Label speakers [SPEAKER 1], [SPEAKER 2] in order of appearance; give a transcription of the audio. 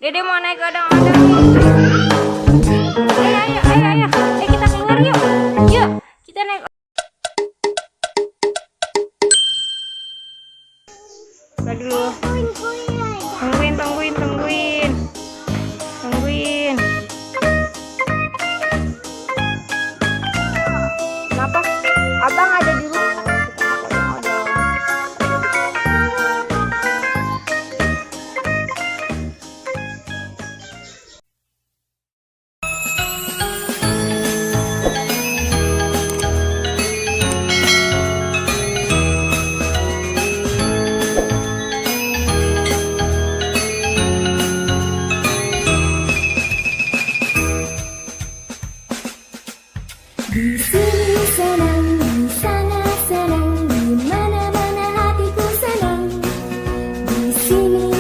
[SPEAKER 1] Dede mau naik odong-odong nih. Ayo, ayo, ayo, ayo. Kita keluar yuk. Yuk, kita naik. Buka dulu. Tungguin, tungguin, tungguin. Tungguin. Kenapa? Abang ada di rumah.
[SPEAKER 2] Di sini senang, di sana senang, di mana-mana hatiku senang. Di sini